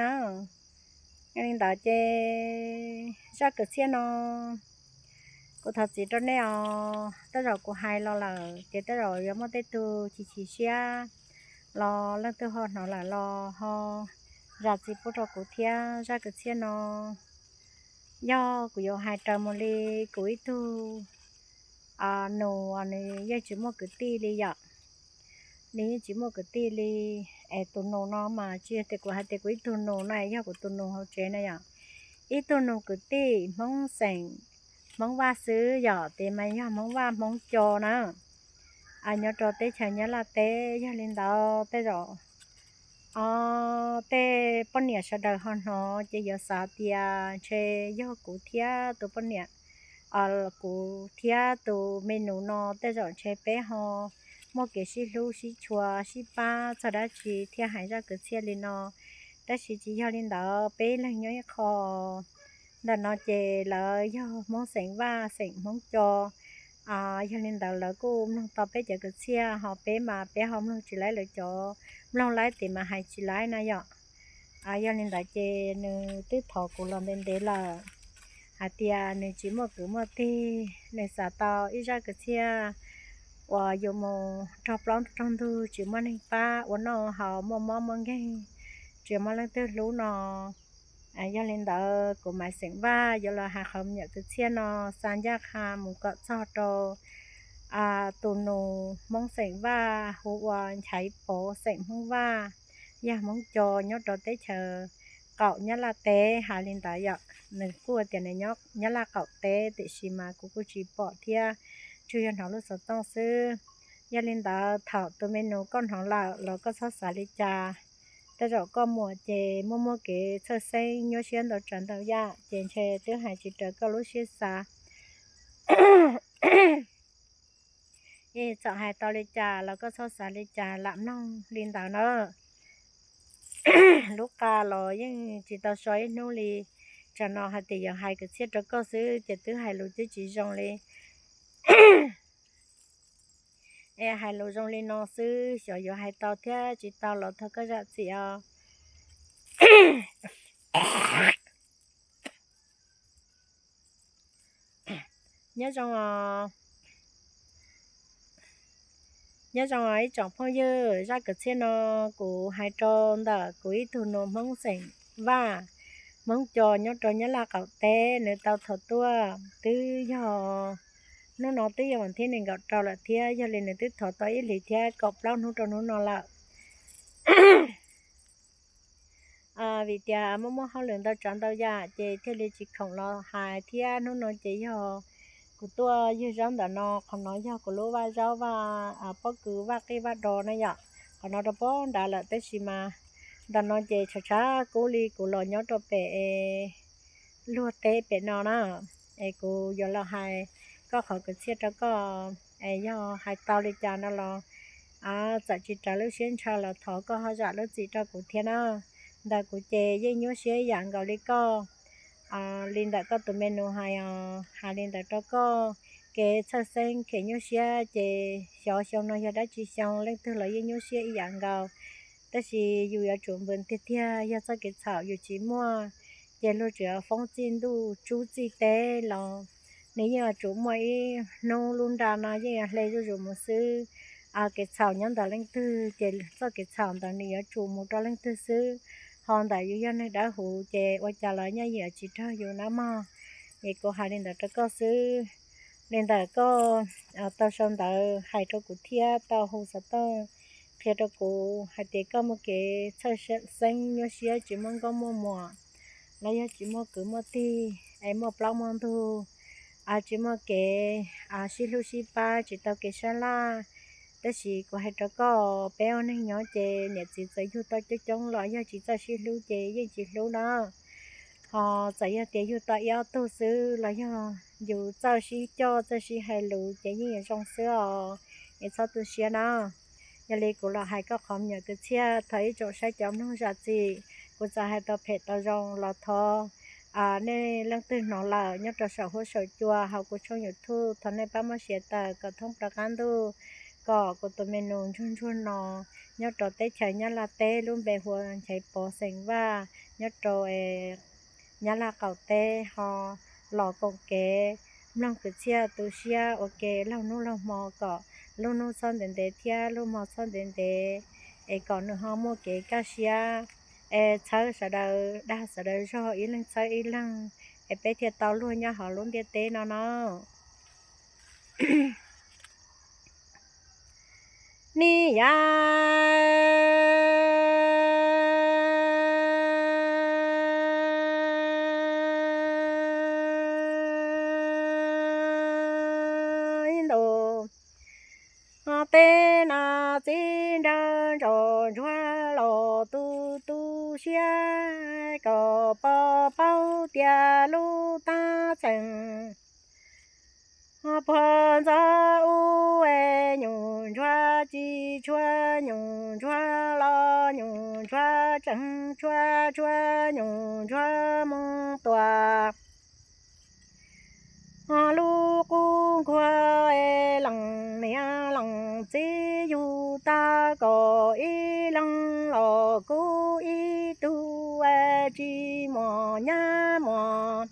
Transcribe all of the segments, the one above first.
na. Yog li ntawd ces zaj kwv txhiaj no kuv thov txim rau nej os, tej zaum kuv hais los lawm ces tej zaum yuav muaj tej tug chim chim siab los leej twg ho hnov lawm los ho zam txim pub rau kuv thiab. Zaj kwv txhiaj no yog kuv yuav hais raws mus li kuv ib tug nus, nws yeej tsis muaj kwv tij li yom. Nws yeej tsis muaj kwv tij li. Es tus nus no mas tsis yog tias kuv hais tias kuv ib tug nus no, yog kuv tus nus hauv tsev na yom. Ib tug nus kwv tij Hmoob xeem Hmoob Vaj xwb yom, tes mas yog Hmoob Vaj Hmoob Co na, nyob rau teb chaws Nyab Laj teb. Yog li ntawd tej zaum tej poj niam sawv daws ho hnov ces yuav xav tias ntshe yog kuv thiab tus poj niam, kuv thiab tus me nus no tej zaum ntshe peb ho muaj kev sib hlub sib tshua sib pab txog dab tsi thiaj hais zaj kwv txhiaj li no. Tab sis tsis yog li ntawd, peb leeg nyob ib qho. Ntawm no ces lawv yog Hmoob xeem Vaj xeem Hmoob Co. Yog li ntawd lawv kuj mloog tau peb cov kwv txhiaj, ho peb mas peb ho mloog tsis laib lawv cov, mloog laib tes mas hais tsis laib na yom. Yog li ntawd ces nws twb thov kuv los ntev ntev lawm hais tias nws tsis muaj kwv muaj tij, nws xav tau ib zaj kwv txhiaj uas yuav mus raug plaub raug ntug, tsis muaj neeg pab, ua noj haus muaj mob muaj nkeeg, tsis muaj leej twg hlub no. Yog li ntawd kuv Maiv xeem Vaj yuav los hais qhov me nyuam kwv txhiaj no xa ncaj qha mus kom txog rau tus nus Hmoob xeem Vaj hu ua Nchaiv Pov xeem Hmoob Vaj, yog Hmoob Co nyob rau teb chaws qaum Nyab Laj teb hais li ntawd yom. Nws kuj tias nws nyob Nyab Laj qaum teb tiam sis mas kuv kuj tsis pom thiab, tsuas yog hnov lub xov tooj xwb. Yog li ntawd thaum tus me nus koj hnov lawm los koj txhob xav li cas. Tej zaum koj muam ces muaj muaj kev txhawj xeeb nyuaj siab ntau tsav ntau yam ces ntshe twb hais tsis raws koj lub siab xav. Es txawm hais tau li cas los koj txhob xav li cas lam mloog li ntawd na. Lub qa los yeej tsis tau so ib hnub li, tsam no hais tias yuav hais kwv txhiaj rau koj xwb ces twb hais lus twb tsis zoo li. Es hais lus zoo li no xwb, xyov yuav hais tau thiab tsis tau los thov koj zam txim os. Nyob zoo, nyob zoo ib tsoom phooj ywg, zaj kwv txhiaj no kuv hais rau ntawm kuv ib tug nus Hmoob xeem Vaj, Hmoob Co nyob rau Nyab Laj qaum teb, nws tau thov tuaj twb yog hnub no twb yog vas thib nees nkaum rau lawm thiab, yog li nws twb thov tau ib hlis thiab kaum plaub hnub rau hnub no lawm. Vim tias muaj muaj hauj lwm ntau tsav ntau yam ces thiaj li tsis khoom los hais thiab. Hnub no ces yog kuv tuaj ywg zaub ntawm no, qhov no yog kuv lub vaj zaub vaj pob kws vaj qij vaj do na yom. Qhov no rau pob nrad lawm tab sis mas ntawm no ces tshav tshav kub li kuv los nyob rau pem luag teb pem no na. Es kuv yuav los hais koj qhov kwv txhiaj rau koj, es yog hais tau li cas no los txawm tsis raws lub siab ntshaw los thov koj ho zam lub txim rau kuv thiab na. Ntawm kuv ces yeej nyuaj siab ib yam nkaus li koj. Li ntawm koj tus me nus hais os, hais li ntawd rau koj, kev txhawj xeeb kev nyuaj siab ces xyov xyoo no yog dab tsi xyoo, leej twg los yeej nyuaj siab ib yam nkaus. Tab sis yus yuav tsum npws tiag tiag, yog txoj kev txhaum yus tsis muaj ces luag tseem foob txij ntuj tsub txij teb los nws yeej yuav tsum muaj ib hnub lub nra no yeej yuav hle zuj zus mus xwb. Kev txhaum nyob ntawm leej twg ces txoj kev txhaum ntawd nws yuav tsum mus rau leej twg xwb. Ho ntawm yus yog neeg dawb huv ces ua cas los yeej yuav tsis raug yus na mog. Es kuv hais li ntawd rau koj xwb. Li ntawm koj tau sau ntawv hais rau kuv thiab tau hu xov tooj qhia rau kuv hais tias koj muaj kev txhawj xeeb nyuaj siab tsis muaj nkauj muaj muam los yog tsis muaj kwv muaj tij es muaj plaub muaj ntug, tsis muaj kev sib hlub sib pab, tsis tau kev sab laj. Tab sis kuv hais rau koj, peb ua neeg nyob ces niam txiv txawm yug tau coob coob los yog tsis txawj sib hlub ces yeej tsis hlub na. Ho txawm yog tias yug tau ib ob tug xwb los yog yus txawj sib coj txawj sib hais lus ces yeej yuav zoo xwb os. Es txhob tu siab na. Yog li kuv los hais koj qhov me nyuam kwv txhiaj, thov ib tsoom saib cov mloog zam txim. Kuv txawm hais tau phem tau zoo los thov nej leej twg hnov lawm nyob rau saum huab saum cua hauv kuv tshooj YouTube, thov nej pab muab share tawm kom thoob plaws qab ntuj, Kom kuv tus me nus ntsuag ntsuag no nyob rau teb chaws Nyab Laj teb lub npe hu ua Nchaiv Pov xeem Vaj nyob rau Nyab Laj qaum teb ho los koom kev mloog kwv txhiaj tu siab ua ke laug hnub laug hmo kom lub hnub txhob ntev ntev thiab lub hmo txhob ntev ntev es kom nws ho muaj kev kaj siab es txhawb sawv daws dag sawv daws zog ib leeg txhawb ib leeg es peb thiaj tau luag nyob hauv lub ntiaj teb no no. Ni yam ntau tej no txiv nraug ntsuag ntsuag los tu tu siab kom pom paub tias lub tab txeem puag ntxov ub es nyuam ntsuag tsis tshua nyuam ntsuag los nyuam ntsuag tseem tshua tshua nyuam ntsuag mus tuam lub qub nkuag es lees niam lees txiv yug tag kom ib leeg los kuj ib tug es tsis muaj nyab muaj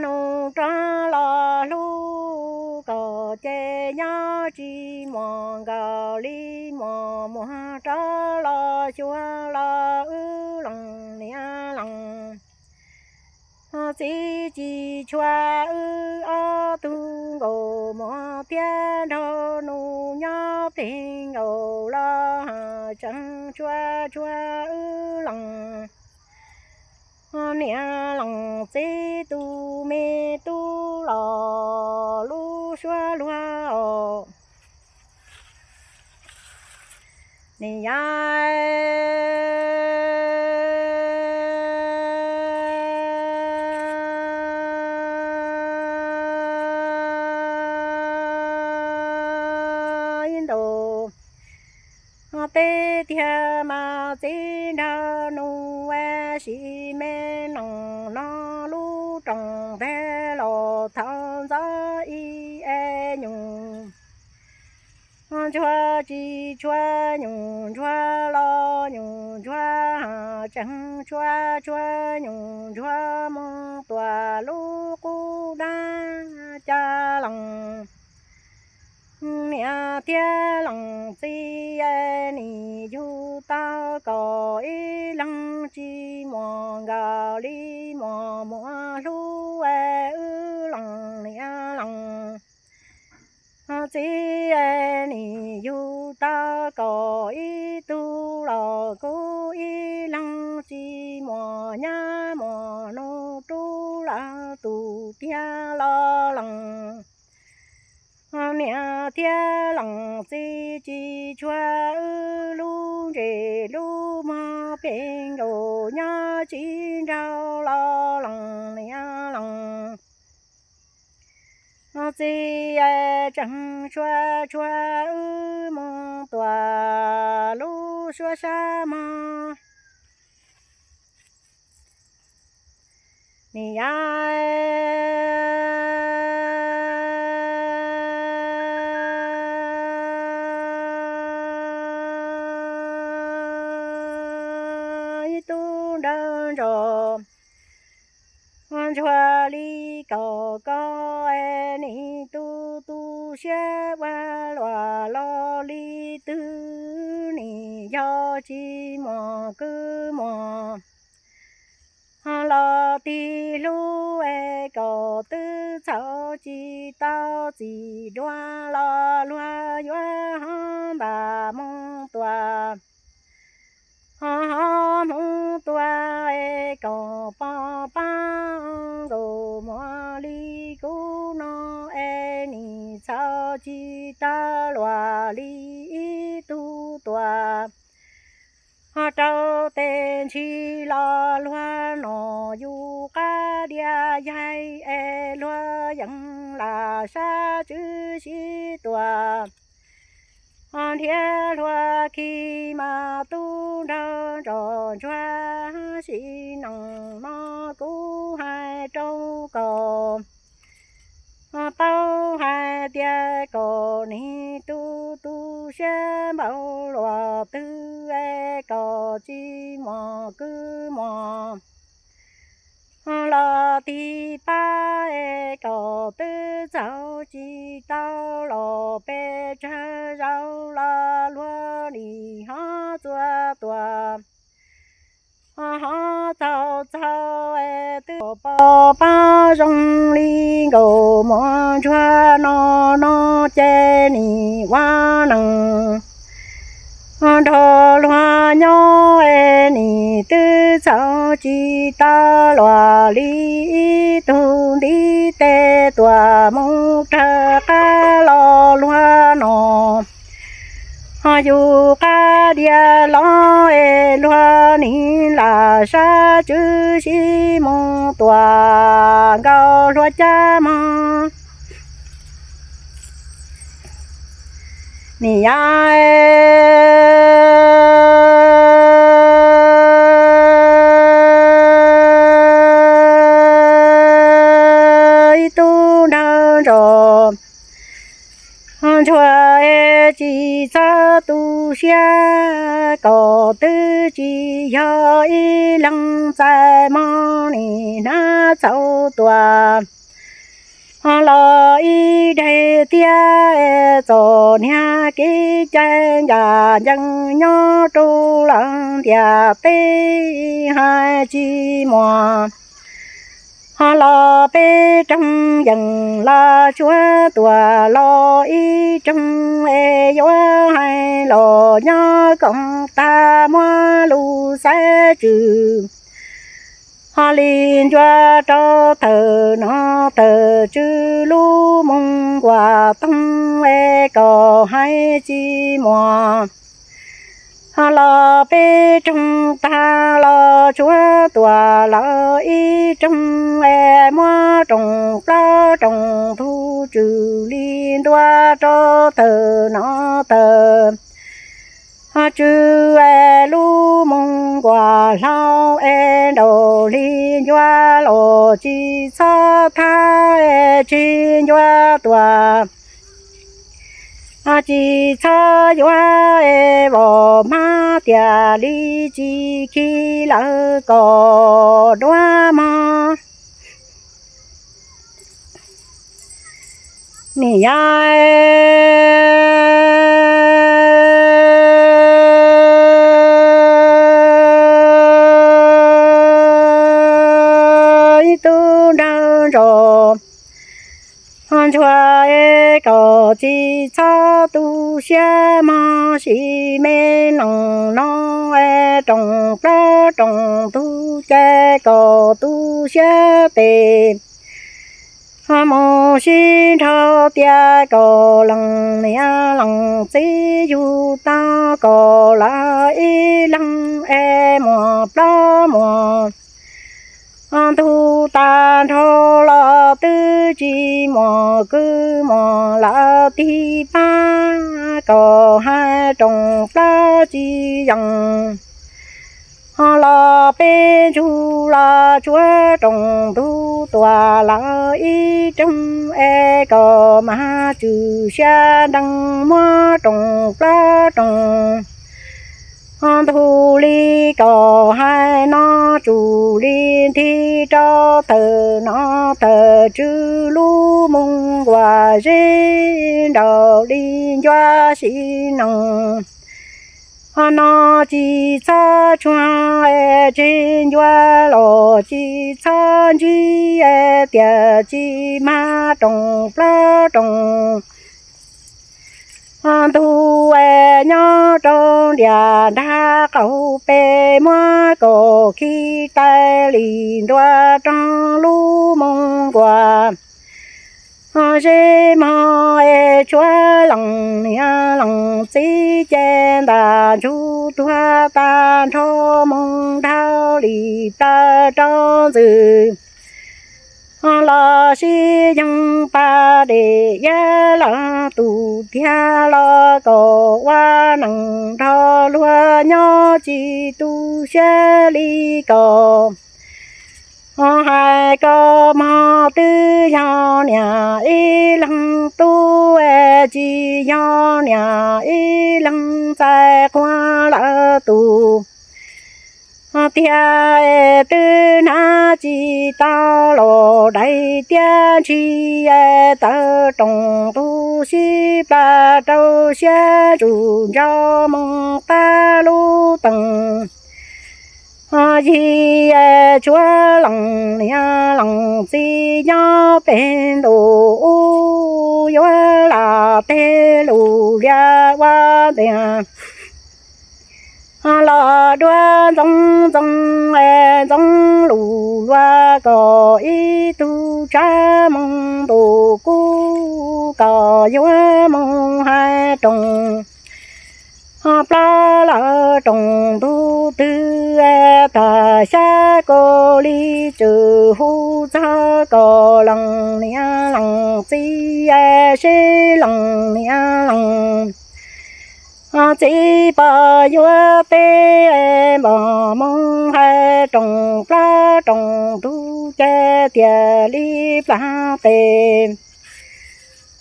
nus rov los hlub kom ces nyob tsis muaj nkaus li muaj muag rov los xyuas los wb lees niam lees txiv tsis tshua wb ob tug nkaus muag thiab nraug nus nyob plig nkaus los tseem tshua tshua wb lees niam lees txiv tus me tub los lub suab luag os. Ni yam ntau tej tiag mas txiv nraug nus es sim me nees no lub roos nteg los thaum ntxov ib es nyuam ntsuag tsis tshua nyuam ntsuag los nyuam ntsuag tseem tshua tshua nyuam ntsuag mus tuam lub qub dab cas lees niam thiab lees txiv es nim yug tau kom ib leeg tsis muaj nkaus li muaj muaj hlub es wb lees niam lees txiv es nim yug tau kom ib tug los kuj ib leeg tsis muaj nyab muaj nus rub lawm tus tiag los lees niam thiab lees txiv tsis tshua wb lub ntses lub mog plig nkaus nyob tsis nraug los lees niam lees txiv es tseem tshua tshua wb mus tuam lub suab sab mog. Ni yam ib tug nraug ntsuag ntsuag li kom koj es nim tu tu siab ua luaj los li twg nim yog tsis muaj kwv muaj los tig hlub es kom twb txhaum tsis tau txim dua los luag yuav ho ntam mus tuam ho ho mus tuam es kom pom pab nkaus muaj li kuv no es nim txhaum tsis tau luaj li ib tug tuam ho rau tes ntsis los luag no yus qab diav yaig es luag yeej lam sab tswv sib tuam ho nrhiav luag khi mas tub nraug ntsuag ntsuag sim neej no kuv hais rau koj ho paub hais tias kom nim tub tu siab npaum luaj twg es kom tsis muaj kwv muaj los tig pab es kom twb txaus tsis tau los pes tsawg zaus los luag nim ho txua tuaj ho txaus txaus es twb pom pab zoo li nkaus muaj ntsuag no no ces nim ua neej nrog luag nyob es nim twb txaus tsis tau luaj li ib tug ntiv tes tuaj mus raws qab los luag no ho yus qab diav los es luag nim lam sab tswv sib mus tuaj nkaus hlua cab mog. Nim yog ib tug nraug ntsog ntsuag es tsis txhob tu siab kom twb tsis yog ib leeg txais mog nim hnab txaus tuaj los ib daim tiab es txom nyem kev cai ncaj ncees nyob rau lawm ntiaj teb hais tsis muaj ho los peb roog yeej los tsuav tuaj los ib roog es yuav hais los nyob koom tag muab lus xaiv tswv ho li ncua rau tawm no tawm tswv lub moo nkuaj toog es kom hais tsis muaj ho los peb roog tag los tsuav tuaj lawm ib roog es muab roos plaub roos ntug tswv li ntua rau tawm no tawm tswv es lub moo nkuaj hlau es nraum li ncua los tsis txhob thab es tseg ncua tuaj tsis txhob yuav es vos hmab tiam li tsis khi lawv kom duab mog. Nim yog ib tug nraug ntsog ntsuag es kom tsis txhob tu siab mog, sim me neej no es roos plaub roos ntug ces kom tu siab tes ho mus sib nrhau tias kom leej niam leej txiv yug tau kom lawv ib leeg es muaj plaub muaj ntug tag nrho los twb tsis muaj kwv muaj lawv tig pab kom hais roos plaub tsis yees ho los peb ntsug los tsuav roos ntug tuaj lawm ib roog es kom mag tswm xya nrees muab roos plaub roos ntug li kom hais no tsum li nthi rau tawm no tawm tswv lub moo nkuaj zeb nraum li ncua sim neej ho no tsis txhob tsuag es tseg ncua los tsis txhob ntsib es tias tsis mag roos plaub roos ntug es nyob rau ntiaj nrag qaum pes muab kom khi tais li ntua rau lub moo nkuaj zeb mog es tshuav leej niam leej txiv ces ntaj ntsug tuag tag nrho moo dhau li plaws rau ntxwg los sib yoog pas dej iab los tus tiag los kom ua neej nrog luag nyob tsis tu siab li kom Hais koj mog twb yog niam ib leeg tub, tsis yog niam ib leeg ntxhais qhua lawm tus tiag. Twb hnav tsis tau los dais tiab ntshis, tawv roos ntuj sib plas rau siab, tsum ntsau moo tab lub tees. Yig tshuav lees niam lees txiv nyob pem ntuj ub, yuav lam tej lus liab ua tias los dua ntxoov ntxoo, ntxoov lus luag kom ib tug tsab moo ntuj kub, kom yuav mus hais roos plaub lawm roos ntuj twg, tag xyab kaus lig tswm hu txog kom lees niam lees txiv, seb lees niam lees txiv pom yuav teb npom mus hais roos plaub roos ntuj ces tias li plas tes.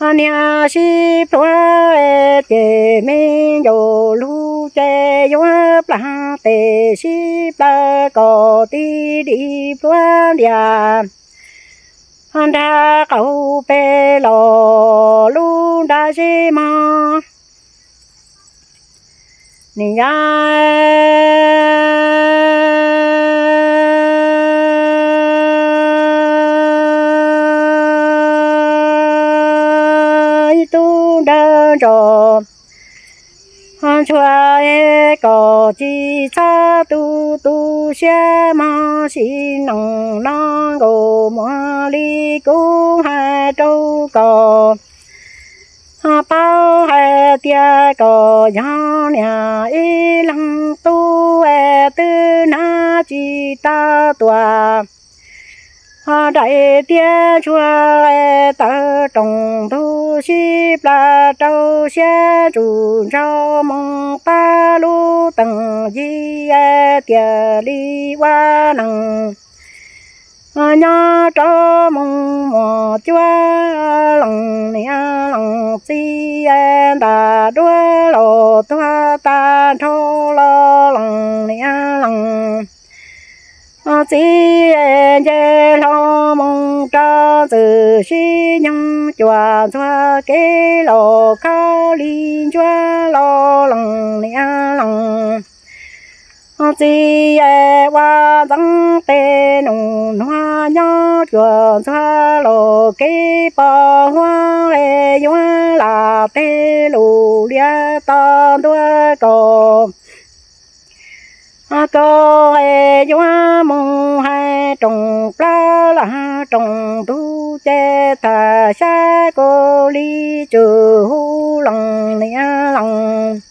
Niag sib pluag ces me ncaus lug ces yuav plas tes sib plaws kom tib dim pluag ntias nrag qaum pem los lub nrag zeb mog. Nim yog ib tug nrawg ntsos ntsuag kom tsis txhob tu tu siab mog, sim neej no nkaus muag li kuv hais rau koj. Paub hais tias koj yog niam ib leeg tub, twb hnav tsis tau tuaj dais tiab ntsuag, tawv roos ntuj sib plas rau siab, tsum ntsau moo tab lub tees yig tias li ua neeg nyob rau moo muaj cuab lees niam lees txiv, ntas duab los tuag tag nrho los lees niam lees txiv, nce hlo moo rau ntxwm sib nyoog cuam ntxuag kev los khaub lig ncuab los lees niam lees txiv, ua ntxeev tes nus nuag nyob cuam ntxuag los kev pos huab, yuav lam tej lus liab to ntua koj. Koj yuav mus hais roos plaub laj roos ntug ces tag xyab kaus lig tswm hu lees niam lees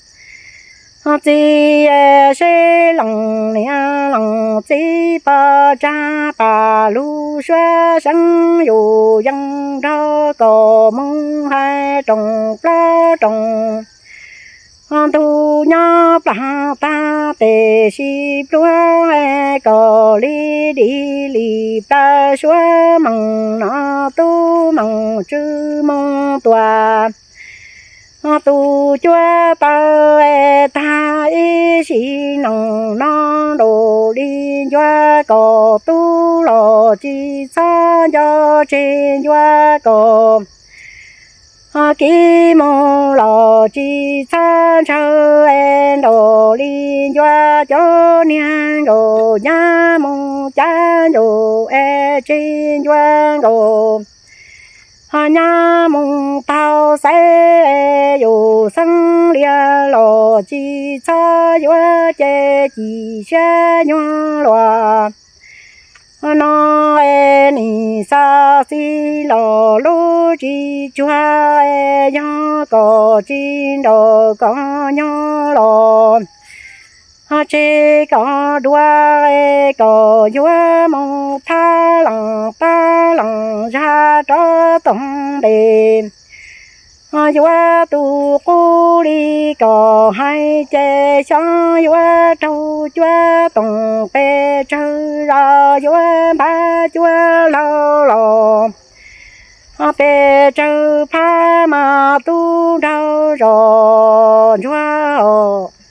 txiv, seb lees niam lees txiv pom tsab pas lug suab seeb yus yeej nrog koj mus hais roos plaub roos ntug nyob plag tag tes sib pluag, koj li dim li plaws suab meej no tub meej tswv moog tuaj. Tus cuab taw tag ib sim neej no nraum li ncuab koj, tub los tsis txhob nco tseg ncuab koj. Kiv mus los tsis txhob ntshaw, nraum li ncuab cov niag nkaus nyab mus cav ncaus es tseg ncuab nkaus. Nyab mus taug xaiv yus xeeb lias los tsis txhob yuav ces cim siab nyuag luaj. No es nim xa xi los lub tsis tsuag, yog kom tsis nraum koj nyob los tseg koj dua, kom yuav mus thab lees thab lees zaj rov toog ntes. Yuav tus qub li kom hais ces xyov yuav raug cuab toom pes tsawg zos, yuav npab cuab laug los pes tsawg phab mas tub nraug zos ntsuag os.